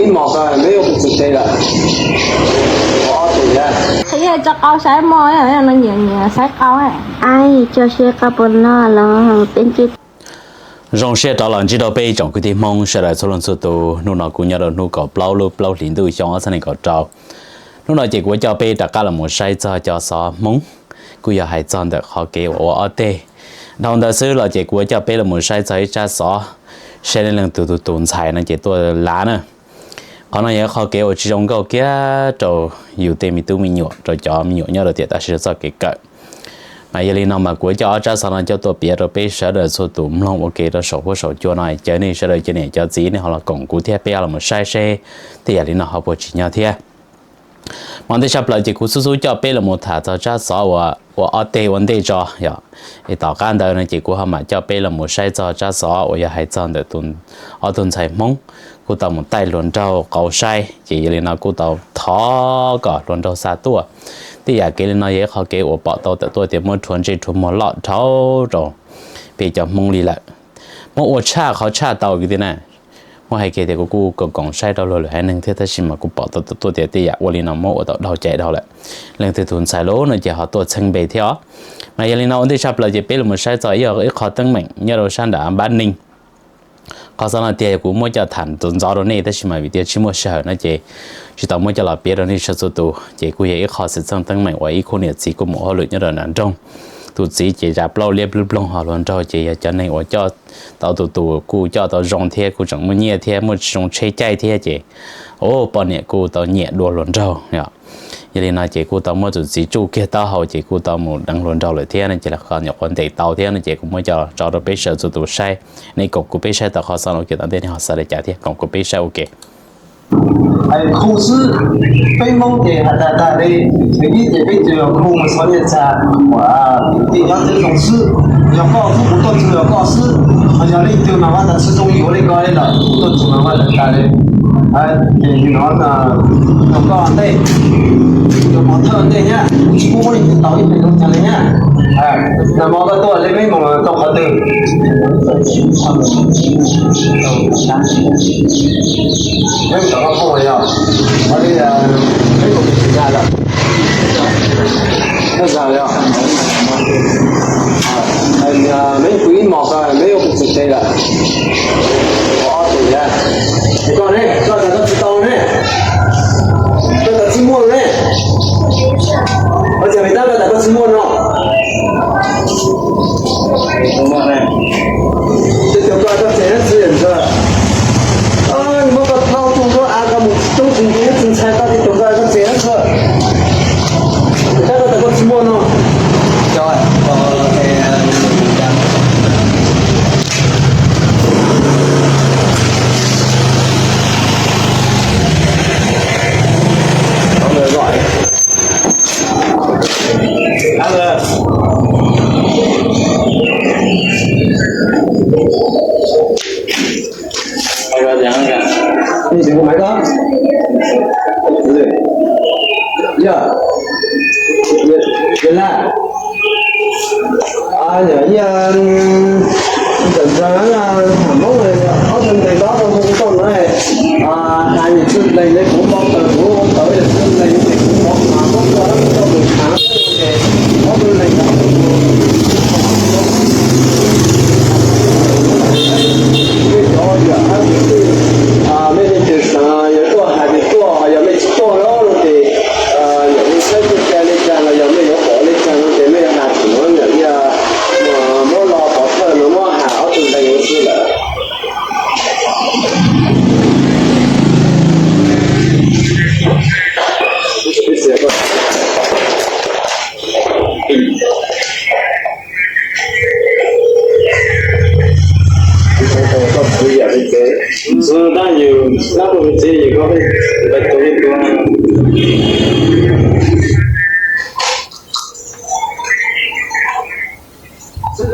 Ib hmos ko peb yuav mus txog tsev lawm. Qhov ob tsev thiab. Qhov yog tso qau saib mog, no nyiam nyiam saib qau. Ai, tso saib qau puas loj los peb ntsib. Zoo siab rov los ntsib rau peb ib tsoom kwv tij Hmoob sawv daws txhua leej txhua tus. Hnub no kuv nyob rau hnub kaum plaub lub plaub hlis ntuj xyoo ob txhiab nees nkaum rau. Hnub no ces kuv yuav coj peb rov qab los mus saib txog cov xov Hmoob, kuj yog hais txog ntawm qhov kev uas ua ob teg. Dhau ntawd xwb los ces kuv yuav coj peb los mus saib txog ib tsab xov, saib leej leej tus tus tus ntxhais no ces tuaj lav na. Qhov no yog qhov kev uas tsis zoo nkauj kiag rau yus tej me tub me nyuam, rau cov me nyuam nyob rau tiam tam sim no txoj kev kawm. Mas yog li no mas kuv coj ob tsab xov no coj tuaj piav rau peb sawv daws txhua tus mloog ua ke rau saum huab saum cua no, caw nej sawv daws cov niam cov txiv nej ho los koom kuv thiab peb los mus saib seb tej yam li no ho puas tsim nyog thiab. Mas ntej tshaj plaws ces kuv xub xub coj peb los mus tham txog tsab xov uas ua ob teg ua ntej tso yom. Es tom qab ntawd no ces kuv ho mam coj peb los mus saib txog tsab xov uas yog hais txog ntawm ob tug ntxhais Hmoob kuj tau mus taij hluas nraug qauv saib, ces yog li no kuj tau thov kom hluas nraug xa tuaj. Tej yam kev li no yog ib qho kev uas pom tau tawm tuaj tias muab rhuav ntsej rhuav muag loj dhau rau peb cov Hmoob li lawm. Muab ua tshaj qhov tshaj tau kwv tij na. Muab hais kiag tias kuv kuj koom koom saib rau luag lwm haiv neeg thiab tab sis mas kuv pom tau tawm tuaj tias tej yam ua li no muab ua tau dhau cai dhau lawm. Leej twg tus ntxhais lub no ces ho tuaj txheeb npe thiab os. Mas yog li no ua ntej tshaj plaws ces peb los mus saib txog ib qho teeb meem nyob rau sab nram Npab Neeg. Qhov xov no tiag kuv muab coj tham ntxov ntxov rau nej tab sis mas vim tias tsis muaj sij hawm no ces tsis tau muab coj los piav rau nej sawv txhua tus. Ces kuj yog ib qho xwm txheej teeb meem uas ib khub niam txiv kuj mus hauj lwm nyob rau nram nroog. Tus txiv ces zam plaub liab plub ploog, ho hluas nraug ces yog cov neeg uas coj tau tus tus kuj coj tau zoo thiab kuj tseem muaj nyiaj thiab muaj tsis zoo tsheb caij thiab ces, o, poj niam kuj tau nyiam dua hluas nraug. Yog li no ces kuj tau muab tus txiv tsuj kiag taub hau ces kuj tau mus deev hluas nraug lawm thiab no ces los nyuam qhuav ntes tau thiab no ces kuv muab coj tso rau peb sawv txhua tus saib. Nej koom kuv peb saib tau qhov xov no ua ke tom ntej nej ho xav li cas thiab koom kuv peb saib ua ke. Khu xwb, peb Hmoob ces hais tag tag li, nws ib ces peb tus yog khu mus xov nyiaj txag uas tim nyob teb zoo xwb, yog koj xwb kuv tuaj txug yog koj xwb, ho yog leej twg mas vaj tas tsis zoo yuav li ko li lawm, kuv tuaj txug mas vaj tas tas li. Ces no rau koj ntej, rau mov thawj ntej thiab, kuv tsis pub muab leej twg tau ib feem zoo txog li thiab. Nag hmo koj tuaj li peb mus tau qhov twg? Peb mus tom koj phooj yog, qhov li peb mus tsis zag lawm. Koj zag yog, meb kuv ib hmos ko meb yuav mus txog tsev lawm. Qhov ob tsev thiab. Es koj ne, koj tas koj tsis tau ne, koj tas tsis muaj ne. Ua cas vim tab koj tas koj tsis muaj no? Tes cov koj koj tsev na txiv ntxawg. Nws muab koj thauj tuaj nruab av koj mus tub tsis nti tsis ntshai koj tes cov koj koj tsev na txawg. Tes tab koj tas koj tsis muaj no. Ntawm ntawd tham Hmoob ob tug ntes dob rau hu tau na, hais yawm txwj lees li kuv npau taws kuv tawv yawm txwj lees li kuv npau taws muab tua dab tsi tau mus tham ces ob tug lees no nej cov yawm hab kwv tij, nej leej twg xav yuav tuaj hais ces tuaj, yog nej tsis tuaj no ces yog nej saib txoj cai li cas los yog nej yuav pom li cas no ces nej yuav hais txog no yog muab lo pov thawj no muab hais ob tug lees xwb lawm.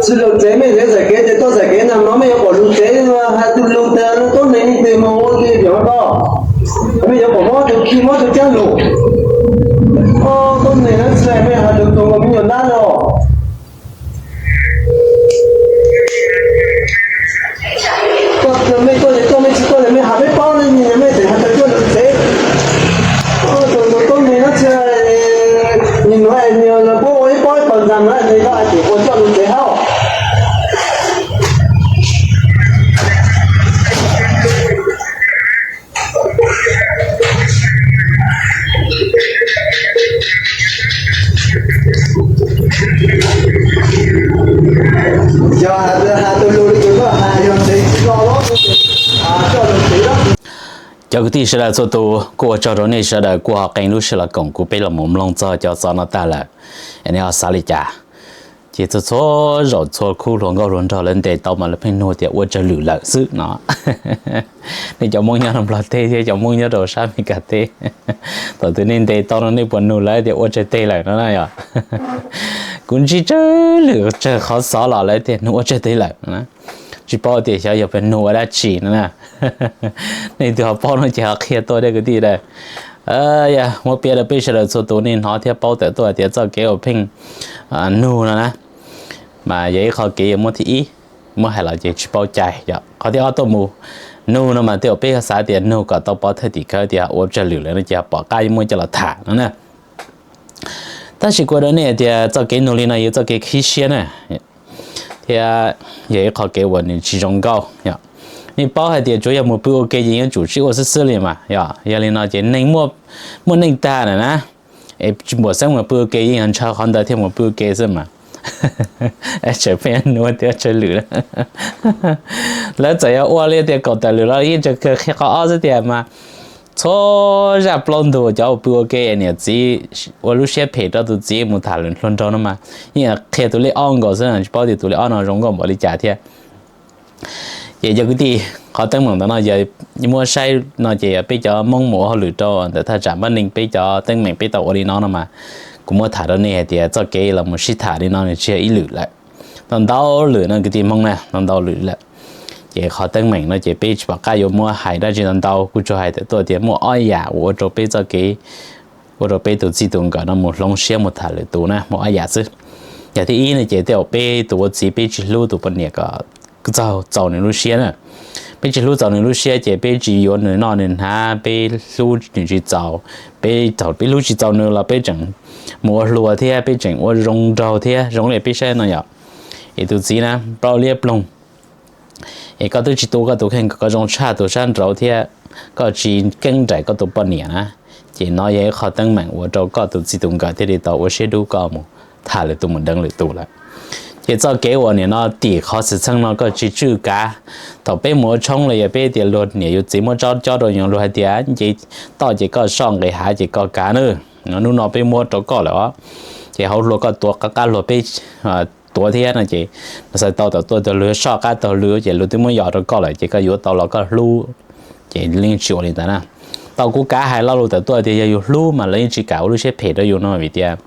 Tsis lug tsev mej yuav txais kev ces tuaj txais kev na, no mej yuav pom lug tsev hais tus lug tas tuab neeg ib teg moog ua ke yog koj, mej yuav pom mob tus khi mob tus caab lug. Tuab neeg na tsis mej hais lug tug me nyuam nab no. Koj mej tuaj ces tuaj, mej tsis tuaj ces mej has peb paub ne, mej tseem has tas Cov kwv tij sawv daws txhua tus, kuj ua tsaug rau nej sawv daws kuj ho qee lub sij hawm los koom kuv peb los mus mloog txog cov xov no tag lawm. Nej ho xav li cas? Ces txhua txhua zaus txhua khub hluas nkauj hluas nraug lawv ntes tau mas lawv pheej nug tias ua tsawg lwm lawm xwb no. Nej cov Hmoob nyob rau Nplog teb thiab cov Hmoob nyob rau sab Amelikas teb, thaum twg nej ntes tau no nej puas nug lawv tias ua tsawg teg lawm no na yog? Kuv ntsib tsawg lwm tsawg qhov xov los lawv tias nug ua tsawg teg lawm. Tsis paub tias xyov yog pheej nug ua dab tsi no na. Nej twg ho paub no ces ho qhia tuaj thiab kwv tij. Yog muab piav rau peb sawv daws txhua tus nej hnov thiab paub tawm tuaj tias txoj kev uas pheej nug no na, mas yog ib qho kev yuav muab thib ib, muab hais los ces tsis paub cai yom. Qhov thib ob tuaj mus, nug no mas tej uas peb xav tias nug kom tau pov thawj tim khawv tias ua tsawg lwm lawm no ces ho pom qab muab coj los tham no na. Tab sis kuv hais rau nej tias txoj kev nug li no yog txoj kev khib siab na, thiab yog ib qho kev uas nws tsis zoo nkauj yom. Nej paub hais tias tsuav yog mus pw ua ke ces yeej yuav tsum sib ua xwb xwb li mas yog. Yog li no ces neeg muaj neej tag na na, es tsis npaum xeeb mus pw ua ke yeej yog ntshaw qhov ntawd thiaj mus pw ua ke xwb mas. Tseem pheej nug tias ua tsawg lwm. Lawv txawm yog ua li tias kaum tawm lwm los yeej tseem kawg qhia qhov ob xwb tias mas txhua zaj plaub ntug cov uas pw ua ke niam txiv ua lub siab phem rau tus txiv mus tham lwm hluas nraug no mas yeej qhia tus lej ob nkaus xwb, tsis paub tias tus lej ob no zoo nkauj npaum li cas thiab. Ces cov kwv tij, qhov teeb meem ntawd no yog muab saib no ces yog peb cov Hmoob mus ua hauj lwm rau ntawm thaj tsam npab neeg peb cov teeb meem peb tau ua li no no mas kuv muab tham rau nej hais tias txoj kev los mus sib tham li no nws tsis yog ib lwm lawm. Ntau ntau lwm no kwv tij Hmoob na, ntau ntau lwm lawm. Ces qhov teeb meem no ces peb tsis pom qab yuav muab hais dab tsi ntau ntau, kuv tsuas hais tawm tuaj tias muaj ob yam uas ua rau peb txoj kev, ua rau peb tus txij tus nkawm no mus hloov siab mus tham lwm tus na muaj ob yam xwb. Yam thib ib no ces tej zaum peb tus ua txiv peb tsis hlub tus poj niam kom txaus txaus nws lub siab na. Peb tsis hlub txaus nws lub siab ces peb tsis yuav nws noj nws hnav, peb hlub nws tsis txaus. Peb thaum peb hlub tsis txaus nws los peb tseem mus ua hluas thiab peb tseem ua zoo nraug thiab zoo li peb saib no yom. Es tus txiv na plaub liab ploog, es koj twb tsis tu koj tus kheej kom zoo tshaj tus sab nraud thiab koj tsis keeb nraim koj tus poj niam na, ces no yog ib qho teeb meem ua rau koj tus txij tus nkawm thiaj li tau ua siab dub koj mus tham lwm tus mus deev lwm tus lawm. Ces txoj kev uas nim no tim qhov xwm txheej no koj tsis tswj kav, thaum peb mus ua tshoob los yog peb tias luag niam yus txiv muab tsob cob rau yus luag hais tias nce toj ces koj soj nqis hav ces koj kav na, hnub no peb muab rau koj lawm os, ces hauv hlua koj tuav qab qab hlua peb tuav thiab no ces xav tau tawm tuaj tias luag yuav soj qab taug lw ces luag twb muab yos rau koj lawm ces koj yuav tau los koj hlub. Ces yeej tsis ua li ntawd na. Tau kuv kav hais lo lus tawm tuaj tias yog yus hlub mas lawv yeej tsis kam ua lub siab phem rau yus no vim tias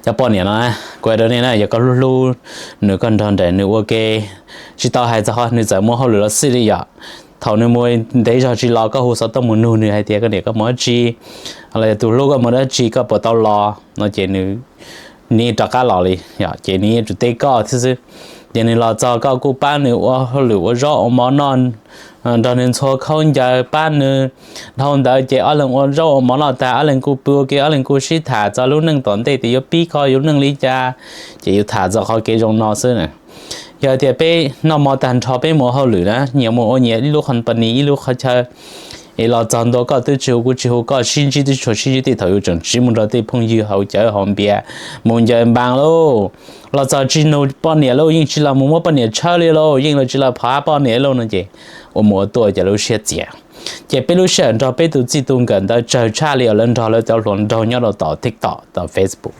cov poj niam no, kuv hais rau nej na, yog koj hlub hlub nws, koj nrog nraim nws ua ke, tsis tau hais txog qhov nws txawm mus hauj lwm los xij li yom, thaum nws mus ntev zog tsis los koj hu xov tooj mus nug nws hais tias koj niam koj mus dab tsi, los yog tus hlub koj mus dab tsi koj puas tau los no ces nws, nws rov qab los li, ces nws yeej tsum teb koj thiab xwb. Ces nws los txog koj kuj pab nws ua hauj lwm ua zaub ua mov noj, nrog nws ntxhua khaub ncaws pab nws. Dhau ntawd ces ob leeg ua zaub ua mov noj tag ob leeg kuj pw ua ke ob leeg kuj sib tham txog lub neej tom ntej tias yuav pib kho yus neej li cas, ces yus tham txog qhov kev zoo no xwb na. Yog tias peb noj mov tag nrho peb mus ua hauj lwm na, nyias mus ua nyias ib lub company ib lub qhov chaw, es los txog ntua koj twb tsis hu kuv tsis hu koj, sib ntsib twb tsis tshua sib ntsib, tej thaum yus tseem tsiv mus nrog tej phooj ywg haus cawv haus npias, mus ncaws npas lauj, los txog tsis nug poj niam lauj, yeej tsis los mus muab poj niam tshawb li lauj, yeej los tsis los phov poj niam lauj no ces ua mus ua tuaj ces lub siab txias. Ces peb lub sij hawm nrog peb tus txij tus nkawm ntawd tsawg tshaj li os, lawv nrog lawv cov hluas nraug nyob rau tom TikTok tom Facebook.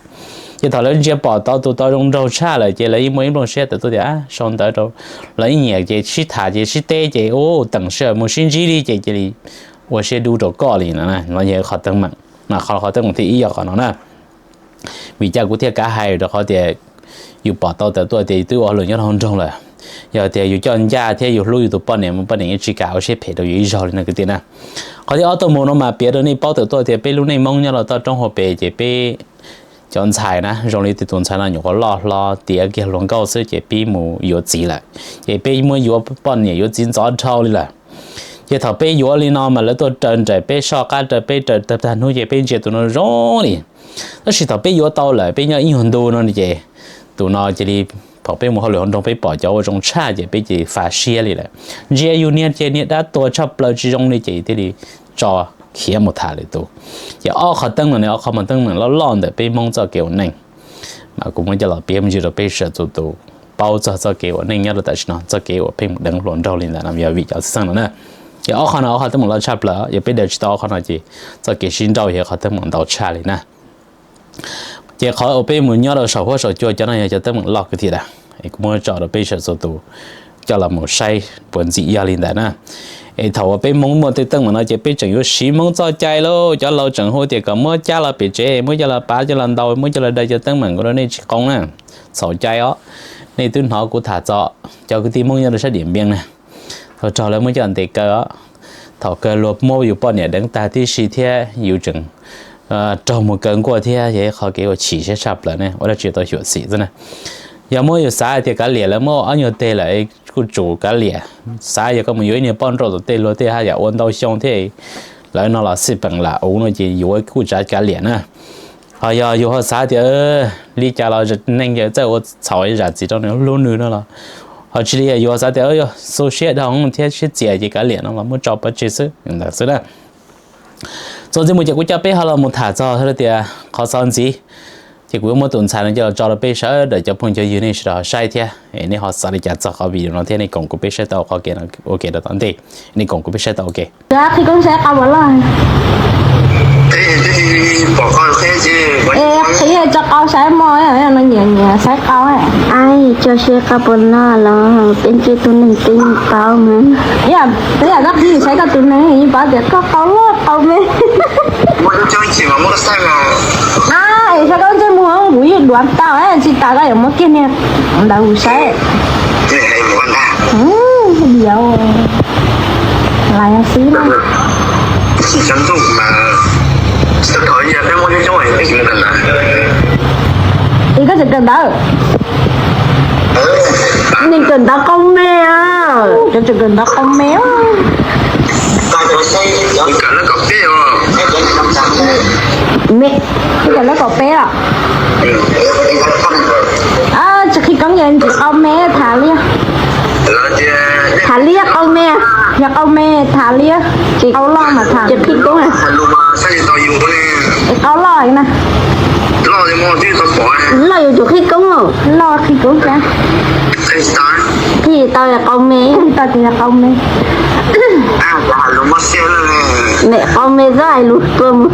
Ces thaum lawv ntsia pom tau tus tau zoo nraug tshaj lawm ces lawv yeej muaj ib nplooj siab tawm tuaj tias sau ntawv rau lawv ib nyiam ces sib tham ces sib teb ces ua teem sij hawm mus sib ntsib li ces cia li ua siab dub rau koj li no. No yog qhov teeb meem, qhov teeb meem thib ib yog qhov no na. Vim cas kuv thiaj kav hais? Rau qhov tias yus pom tau tawm tuaj tias yus twb ua hauj lwm nyob hauv nroog lawm, yog tias yus coj ncaj thiab yus hlub yus tus poj niam mas poj niam yeej tsis kam ua siab phem rau yus ib zaug li no kwv tij na. Qhov thib ob tuaj mus no mas piav rau nej paub tawm tuaj tias peb lub neej Hmoob nyob rau toj roob hauv pes ces peb cov ntxhais na zoo li tus ntxhais no nyuam qhuav loj hlo tiav kiag hluas nkauj xwb ces pib mus yuav txiv lawm, ces peb muab yuav poj niam yuav txiv ntxov dhau li lawm. Ces thaum peb yuav li no mas lawv tuaj raws nraim peb, soj qab raws peb, raws tag hnub ces peb ntsia tus no zoo li. Tab sis thaum peb yuav tau lawm peb nyob ib nyuag ntu no ces tus no cia li, thaum peb mus hauj lwm hauv nroog peb pom cov ua zoo tshaj ces peb cia li fa siab li lawm. Ntsia yus niag ces niag dab tuag tshaj plaws tsis zoo li ces thiaj li tso khiav mus tham lwm tus. Ces ob qhov teeb meem no ob qhov mas teeb meem loj loj ntawm peb Hmoob txoj kev ua neej, mas kuv muab coj los piav me ntsis rau peb sawv daws txhua tus paub txog txoj kev ua neej nyob rau tam sim no, txoj kev uas pheej mus deev hluas nraug li ntawd no yog vim cov xwm txheej no na. Ces ob qho no ob qho teeb meem loj tshaj plaws, yog peb daws tsis tau ob qho no ces txoj kev sib nrauj yog qhov teeb meem ntau tshaj li na. Ces qhov uas peb mus nyob rau saum huab saum cua cov no yog cov teeb meem loj kwv thiab da. Es kuv muab tso rau peb sawv txhua tus coj los mus saib puas ntxim yog li ntawd na. Es thaum uas peb Hmoob muaj tej teeb meem no ces peb tseem yuav siv Hmoob txoj cai lauj, cov laus tseem hu tias kom muab cab los pem tsev, muab coj los pav, coj los ntaus, muab coj los daws cov teeb meem kuv rau nej tsis qoob na. Txhaum cai os. Nej twb hnov kuv tham txog cov kwv tij Hmoob nyob rau sab Diam Npiaj na, thaum raug lawv muab coj ntes kaw os, thaum kawg luag muab yus poj niam deev tag tib si thiab yus tseem raug mus kaw nkuaj thiab, yog ib qho kev uas chim siab tshaj plaws ne, ua dab tsi tau xyuam xim xwb na. Yog muab yus xav hais tias kav liam, lawv muab ob nyuag teg lawm kuj tsum kav liam. Xav yog koj mus yuav ib niag poj nrauj tom tej luag tej haj yam ua ntau xyoo thiab, lawv no los xij peem lam uv no ces yuav kuj tsav kav liam na. Ho yog yus ho xav tias li cas los neeg yog txawj ua txhaum zam txim rau nws hlub nws no los, ho tsis li yus ho xav tias yog xu siab dhau thiab siab txias ces kav liam no los muab tso pov tseg xwb ntawd xwb na. Txuas ntxiv mus ces kuv coj peb ho los mus tham txog tias qhov xov ntxiv, ces kuv yuav muab tus ntxhais no coj los tso rau peb sawv daws cov phooj cov ywg nej sawv daws ho saib thiab, nej ho xav li cas txog qhov video no thiab nej koom kuv peb saib tau qhov kev ua ke rau tom ntej, nej koom kuv peb saib tau ua ke. Qhib koob saib qau puas loj. Qhib tso qau saib mog, no nyiam nyiam saib qau. Ai, tso saib qau puas loj los peb ntsib tus neeg twb paub mas. Ib yam koj qhib saib koj tus neeg yeej paub tias koj qau loj qau me. Es saib koj ntsej muag kuv yeej duav tau, tsis tas koj yuav muab kiag niag ntawd kuv saib. Diav, lais xwb na. Es koj tseem kawm ntawv? Neeg kawm ntawv qau me, koj tseem kawm ntawv qau me. Me, koj kawm lab kaum peb los? Tsis qhib koob es ntsis qau me tham liab. Tham liab qau me. Yog qau me tham liab, qau loj mas tham tsis qhib koob. Es qau loj na. Loj yus tsum qhib koob. Loj qhib koob thiab. Qhib tau qau me. Qhib tau ces yog qau me. Niam qau me txhob hais lus tuaj mus.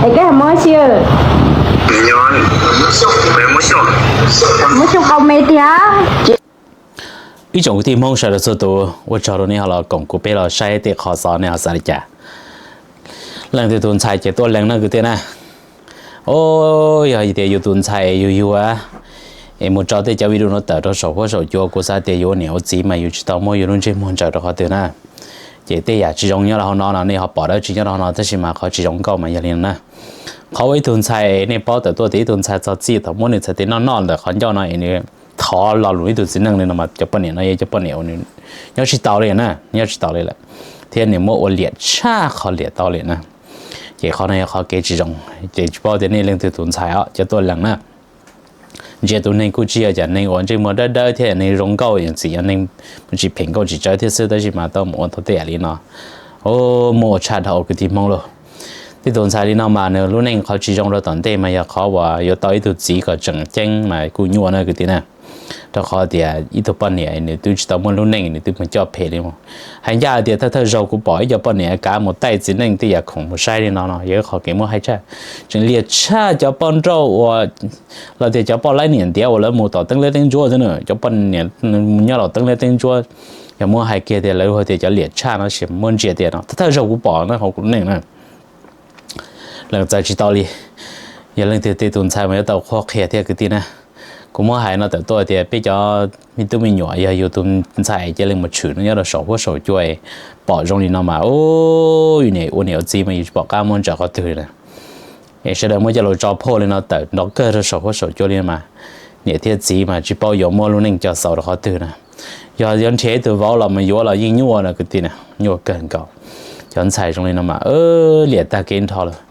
Es koj muab si, muab xyoo qau me tiag. Ib tsoom kwv tij Hmoob sawv daws txhua tus, ua tsaug rau nej ho los koom kuv peb los saib tej qhov xov, nej ho xav li cas? Leej twg tus ntxhais ces tuaj lees no kwv tij na. O, yog tias yus tus ntxhais yus yug es mus tso tej cov video no tawm rau saum huab saum cua, kuv xav tias yus ua niam ua txiv mas yus tsis tau muab yus lub ntsej muag ntsaws rau qhov twg na. Ces tej yam tsis zoo nyob rau hauv no no nej ho pom dab tsi nyob rau hauv no, tab sis mas qhov tsis zoo nkauj mas yog li no na. Qhov ua ib tug ntxhais nej paub tawm tuaj tias ib tug ntxhais txog txij thaum muab nws txhais tes noj noj ntawm qhov ncauj no es nws thov lo lus ib tug txiv neej li no mas cov poj niam no yog cov poj niam uas nws nyob tsis taus li na, nyob tsis taus li lawm, thiab nws muab ua liam tshaj qhov liam tau li na. Ces qhov no yog qhov kev tsis zoo. Ces tsis paub tias nej leej twg tus ntxhais os cov tuaj lees na. Ntsia tus neeg kuj tsis yog cov neeg uas ntsej muag dawb dawb thiab neeg zoo nkauj, txawm yog neeg tsis phem nkauj tsis tsawv thiab xwb, tab sis mas tau mus ua tau tej yam li no. Muaj ua tshaj dhau kwv tij Hmoob lauj. Tej tus ntxhais li no mas nws lub neej qhov tsis zoo rau tom ntej mas yog qhov uas yuav tau ib tug txiv kom tseem ceeb mas kuj nyuaj na kwv tij na. Rau qhov tias ib tug poj niam nws twb tsis tau muaj lub neej nws twb mus coj phem li mus. Hais ncaj tias thawj thawj zaug kuv pom ib co poj niam kav mus taij txiv neej tej yam khoom mus saib li no no yog ib qho kev muab hais tshaj. Tseem liam tshaj cov poj nrauj uas los tias cov poj laib niam ntiav uas lawv mus tom teeb liab teeb ntsuab xwb na, cov poj niam mus nyob tom teeb liab teeb ntsuab. Yog muab hais kiag tias lawv hu tias cov liam tshaj no sis muab ntsia tias no thawj thawj zaug kuv pom na hauv kuv lub neej na. Lees txais tsis tau li. Yog leej twg tej tus ntxhais mas yuav tau qhuab qhia thiab kwv tij na. Kuv muab hais no tawm tuaj tias peb cov me tub me nyuam yog yus tus ntxhais cia li mus tshwm no nyob rau saum huab saum cua, pom zoo li no mas yus niam ua niam ua txiv mas yus tsis pom qab muab ntsaws qhov twg li na. Es sawv daws muab coj los tso phoj li no tawm nrov kawg rau saum huab saum cua li mas niam thiab txiv mas tsis paub yuav muab lub neej coj xaus rau qhov twg na. Yog yuav nrhiav ib tug vauv los mus yuav los yeej nyuaj na kwv tij na, nyuaj kawg nkaus. Cov ntxhais zoo li no mas liam tag kev nrho lawm.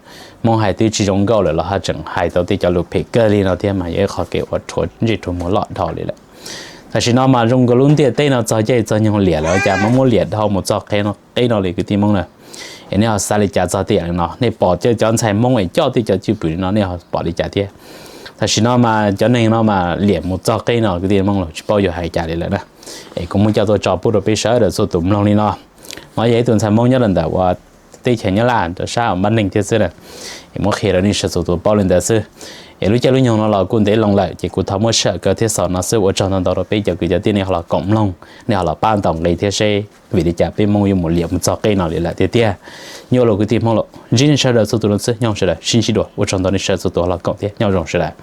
Hmoob hais twb tsis zoo nkauj lawm los haj tseem hais tau tej cov lus phem kawg li no thiab mas yog ib qho kev ua rhuav ntsej rhuav muag loj dhau li lawm. Tam sim no mas zoo nkaus lub ntiaj teb no txog caij txog nyoog liam lawm cas mas muab liam dhau mus txog qib no li kwv tij Hmoob na. Es nej ho xav li cas txog tej yam li no? Nej pom cov ntxhais Hmoob es coj tej cov cwj pwm li no nej ho pom li cas thiab? Tam sim no mas cov neeg no mas liam mus txog qib no kwv tij Hmoob los tsis paub yuav hais cas li lawm na. Es kuv muab coj tuaj tso pub rau peb sawv daws txhua tus mloog li no. No yog ib tug ntxhais Hmoob nyob rau ntawm uas teb chaws Nyab Laj rau sab Npab Neeg thiab xwb na. Es muab qhia rau nej sawv daws txhua tus paub li ntawd xwb. Es lub caij lub nyoog no los kuj ntev loo lawm ces kuv thov muab sij hawm kaw thiab xaus no xwb. Ua tsaug ntau ntau rau peb cov kwv cov tij nej ho los koom mloog, nej ho los pab ntaus nqi thiab seb vim li cas peb Hmoob yuav mus liam mus txog qib no li lawm tiag tiag. Nyuaj los kwv tij Hmoob los ntsib nej sawv daws txhua tus no xwb, nyob zoo sawv daws, sib ntsib dua. Ua tsaug ntau nej sawv daws txhua tus ho los koom thiab, nyob zoo sawv daws.